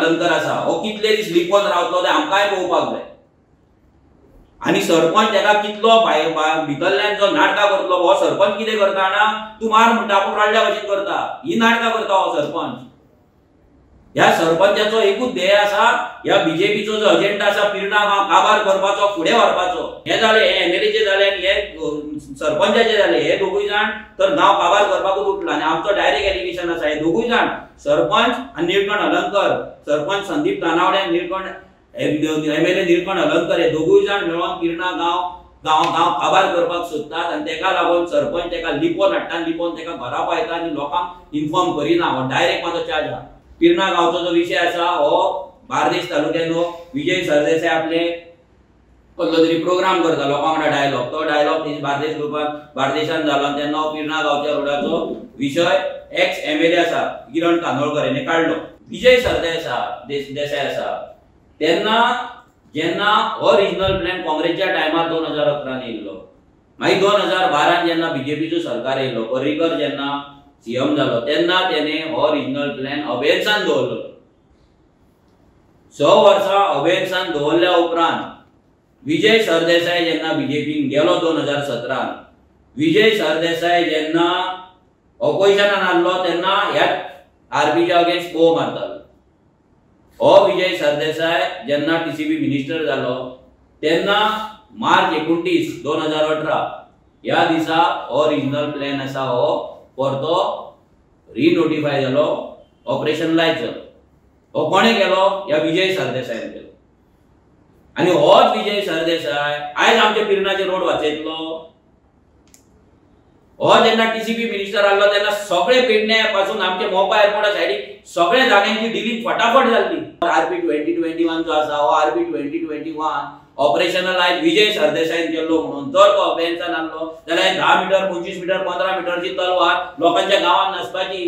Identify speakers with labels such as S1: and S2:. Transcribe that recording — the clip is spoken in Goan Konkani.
S1: हलनकर आसा हो कितले दीस लिपोवन रावतलो ते आमकांय पळोवपाक जाय. आनी सरपंच तेका कितलो भितरल्यान जो नाटकां करतलो, हो सरपंच कितें करता ना, तूं मार म्हणटा आपूण रडल्या भशेन करता, ही नाटकां करता हो सरपंच. ह्या सरपंचाचो एकूच ध्येय आसा, ह्या बीजेपीचो जो अजेंडा आसा पिर्णा गांव काबार करपाचो, फुडें व्हरपाचो. हें जालें, हे एमएलएचे जालें आनी हे सरपंचाचे जालें, हे दोगूय जाण तर गांव काबार करपाकूच उठला. आनी आमचो डायरेक्ट एलिगेशन आसा, हे दोगूय जाण सरपंच आनी निळकंठ हलनकर, सरपंच संदीप तानावडे आनी निळकंठ एमएलए निळकंठ हलनकर हे दोगूय जाण मेळोन पिर्णा गांव गांव गांव काबार करपाक सोदतात. आनी तेका लागून सरपंच तेका लिपोवन हाडटा, लिपोवन तेका घरा पायता आनी लोकांक इन्फॉर्म करिना. हो डायरेक्ट म्हाजो चार्ज आहा. पिर्णा गांवचो जो विशय आसा हो बार्देश तालुक्यानो विजय सरदेसाय आपले कसलो तरी प्रोग्राम करता लोकां वांगडा डायलॉग, तो डायलॉग बार्देश ग्रुपान बार्देशान जालो आनी तेन्ना हो पिर्णा गांवच्या रोडाचो विशय एक्स एमएलए आसा किरण कांदोळकर हेणे काडलो. विजय सरदेसाय देसाय आसा तेन्ना जेन्ना हो रिजनल प्लॅन काँग्रेसच्या टायमार 2011 येयल्लो, मागीर 2012 जेन्ना बीजेपीचो सरकार येयलो, पर्रीकर जेन्ना सीएम जालो तेन्ना तेणे हो रिजनल प्लॅन अबेन्सान दवरलो. 6 वर्सां अबेन्सान दवरल्या उपरांत विजय सरदेसाय जेन्ना बीजेपीन गेलो 2017, विजय सरदेसाय जेन्ना ऑपोजिशनान आसलो तेन्ना ह्या आरपीच्या अगेन्स्ट बोव मारतालो. हो विजय सरदेसाय जेन्ना टीसीबी मिनिस्टर जालो तेन्ना मार्च 29, 2018 ह्या दिसा हो रिजनल प्लॅन आसा हो परतो रिनोटिफाय जालो, ऑपरेशनलायज जालो. हो कोणें केलो? ह्या विजय सरदेसायन केलो. आनी होच विजय सरदेसाय आयज आमच्या पिर्णाचे रोड वाचयतलो. हो जेन्ना टीसीबी मिनिस्टर आसलो तेन्ना सगळे पेडण्या पासून आमचे मोपा एअरपोर्टा सायडीक सगळ्या जाग्यांची डिलींग फटाफट जाल्ली. आरपी 2021 जो आसा हो आरपी 2021 ऑपरेशनलायज विजय सरदेसायन केल्लो म्हणून जर तो अबेन्सान आसलो जाल्यार 10 मिटर, 25 मिटर, 15 मिटरची तलवार लोकांच्या गांवांत नासपाची.